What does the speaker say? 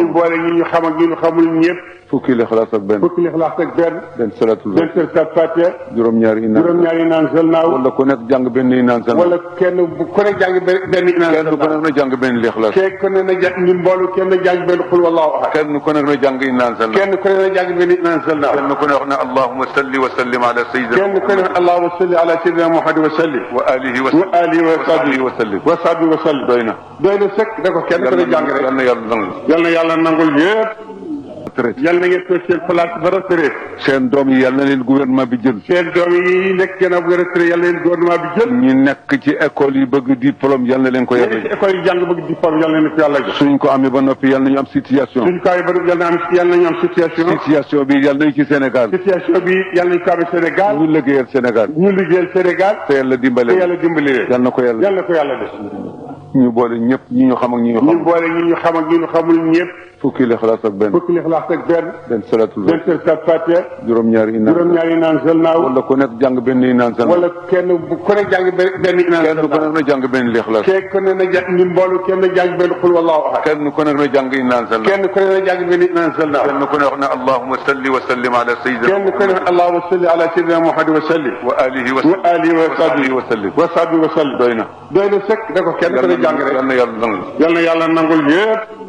ñu boole ñi ñu xam ak ñi ñu xamul ñëpp. fukki Lixlaas ak benn. fukki Lixlaas ak benn. benn salatul Fatiha. juróom-ñaari inaan zalnaaw. wala ku nekk jàng benn inaan zalnaaw. wala kenn ku nekk jàng benn inaan zalnaaw. kenn ku nekk na jàng benn Lixlaas. ku ne na jàng ñu mboolu kenn na jàng benn xul wallaahu ahad. kenn ku nekk na jàng inaan zalnaaw. kenn ku ne na jàng benn inaan zalnaaw. kenn ku ne wax ne allahumma salli wa sallim ala sayyidina. kenn ku ne allahumma salli ala sayyidina Muhammad wa sallim. wa alihi wa sahbihi wa sallim. wa sahbihi wa sallim. doy na. doy na sëkk da ko kenn ku ne jàng rek. yal na yàlla nangul. yal na yàlla nangul yëpp. yal na ngeen toog seen place ba retraite. seen doom yi yal na leen gouvernement bi jël. seen doom yi nekk gannaaw bu retraite yal na leen gouvernement bi jël. ñi nekk ci école yi bëgg diplôme yal na leen ko yàlla. ci école yi jàng bëgg diplôme yal na leen ko yàlla jox. suñ ko amee ba noppi yal nañu am situation. suñ ko amee ba noppi yal nañu am situation. situation bi yal nañu ci Sénégal. situation bi yal nañu ko amee Sénégal. ñu liggéeyal Sénégal. ñu liggéeyal Sénégal. te yàlla dimbale. te yàlla dimbale leen. yal na ko yàlla. yal na ko yàlla def. ñu boole ñëpp ñi ñu xam ak ñi ñu xamul. ñu boole ñi ñu xam ak ñi ñu xamul ñëpp. fukki Lixlaas ak benn. fukki Lixlaas ak benn. benn salatul Fatiha. juróom-ñaari inaan zalnaaw. wala ku nekk jàng benn inaan zalnaaw. wala kenn ku nekk jàng benn inaan zalnaaw. kenn ku nekk na jàng benn Lixlaas. ku ne na jàng ñu mboolu kenn na jàng benn xul wallaahu ahad. kenn ku nekk na jàng inaan zalnaaw. kenn ku ne na jàng benn inaan zalnaaw. kenn ku ne wax ne allahumma salli wa sallim ala sayyidina. kenn ku ne allahumma salli ala sayyidina Muhammad wa sallim. wa alihi wa sahbihi wa sallim. wa sahbihi wa sallim. doy na. doy na sëkk da ko kenn ku ne jàng rek. yal na yàlla nangul. yal na yàlla nangul yëpp.